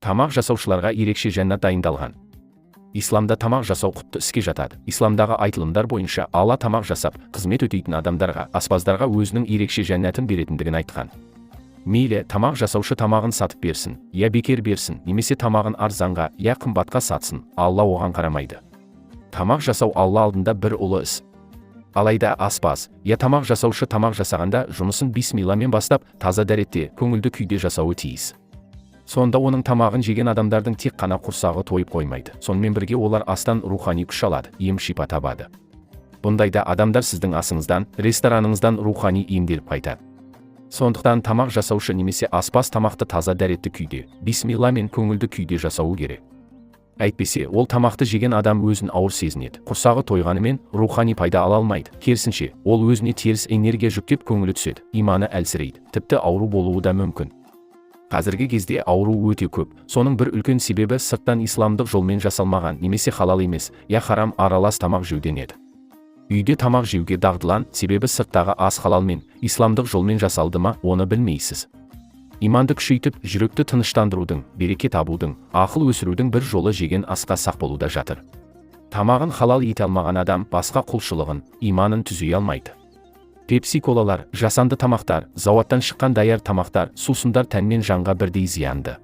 Тамақ жасаушыларға ерекше жәннат дайындалған. Исламда тамақ жасау құтты іске жатады. Исламдағы айтылымдар бойынша, Алла тамақ жасап, қызмет өтейтін адамдарға, аспаздарға өзінің ерекше жәннатын беретіндігін айтқан. Мейлі тамақ жасаушы тамағын сатып берсін, я бекер берсін, немесе тамағын арзанға, я қымбатқа сатсын, Алла оған қарамайды. Тамақ жасау Алла алдында бір ұлы іс. Алайда аспаз, я тамақ жасаушы тамақ жасағанда жұмысын бисмилламен бастап, таза дәретте, көңілді күйде жасауы тиіс. Сонда оның тамағын жеген адамдардың тек қана құрсағы тойып қоймайды, сонымен бірге олар астан рухани күш алады, ем шипа табады. Бұндайда адамдар сіздің асыңыздан, рестораныңыздан рухани емделіп қайтады. Сондықтан тамақ жасаушы немесе аспаз тамақты таза дәретті күйде, бисмилламен, көңілді күйде жасауы керек. Әйтпесе ол тамақты жеген адам өзін ауыр сезінеді, құрсағы тойғанымен, рухани пайда ала алмайды. Керісінше, ол өзіне теріс энергия жүктеп, көңілі түседі, иманы әлсірейді, тіпті ауру болуы да мүмкін. Қазіргі кезде ауру өте көп. Соның бір үлкен себебі сырттан исламдық жолмен жасалмаған немесе халал емес, я харам аралас тамақ жеуден еді. Үйде тамақ жеуге дағдылан, себебі сырттағы ас халалмен, исламдық жолмен жасалды ма, оны білмейсіз. Иманды күшейтіп, жүректі тыныштандырудың, береке табудың, ақыл өсірудің бір жолы жеген асқа сақ болуда жатыр. Тамағын халал ете алмаған адам басқа құлшылығын, иманын түзей алмайды. Пепси колалар, жасанды тамақтар, зауыттан шыққан даяр тамақтар, сусындар тән мен жанға бірдей зиянды.